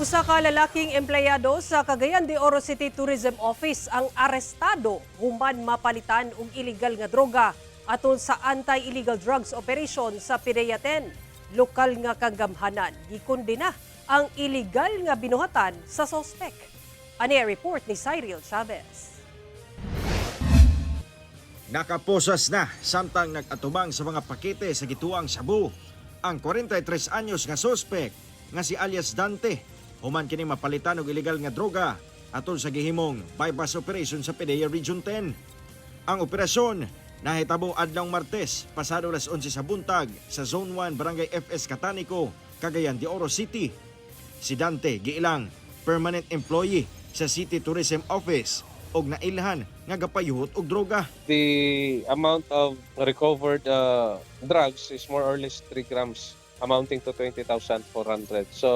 Usa ka lalaking empleyado sa Cagayan de Oro City Tourism Office ang arestado human mapalitan og illegal nga droga atol sa anti-illegal drugs operation sa PDEA 10. Lokal nga kagamhanan, gikondena ang illegal nga binuhatan sa sospek. Ani ang report ni Cyril Chavez. Nakaposas na samtang nag-atubang sa mga pakete sa gituang shabu ang 43 anyos nga sospek nga si alias Dante human kini mapalitan og ilegal nga droga atol sa gihimong bypass operation sa PDEA Region 10. Ang operasyon nahitabo adlawng Martes pasado alas 11 sa buntag sa Zone 1, Barangay FS Catanico, Cagayan de Oro City. Si Dante giilang permanent employee sa City Tourism Office og nailhan nga gapayuhot og droga. The amount of recovered drugs is more or less 3 grams, amounting to 20,400. So,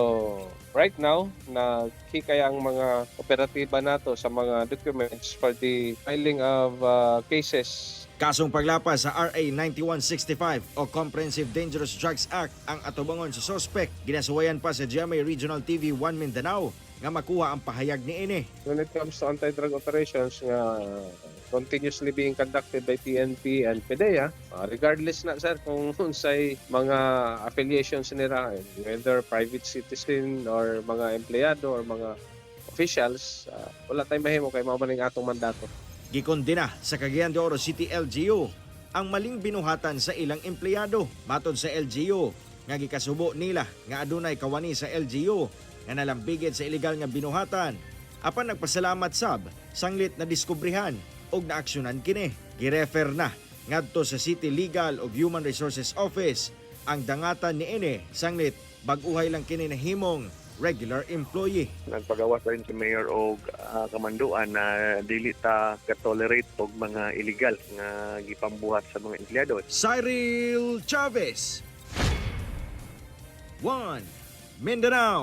right now, naghikay ang mga operatiba nato sa mga documents for the filing of cases. Kasong paglapas sa RA 9165 o Comprehensive Dangerous Drugs Act ang atubangon sa sospek. Ginasuwayan pa sa GMA Regional TV 1 Mindanao nga makuha ang pahayag niini. When it comes to anti-drug operations nga continuously being conducted by PNP and PDEA, regardless na, sir, kung unsay mga affiliations nila, whether private citizen or mga empleyado or mga officials, wala tayong mahimo kay mao man ning atong mandato. Gikondena sa Cagayan de Oro City LGU ang maling binuhatan sa ilang empleyado. Matod sa LGU, nga gikasubo nila nga adunay kawani sa LGU nga nalambigit sa ilegal nga binuhatan. Apan nagpasalamat sab sanglit na diskubrihan og naaksyonan kini. Girefer na ngadto sa City Legal ug Human Resources Office ang dangatan niini sanglit bag-uhay lang kini nahimong regular employee. Nagpagawas rin si Mayor og kamanduan na dili ta ka-tolerate og mga illegal nga gipambuhat sa mga empleyado. Cyril Chavez. 1 Mindanao.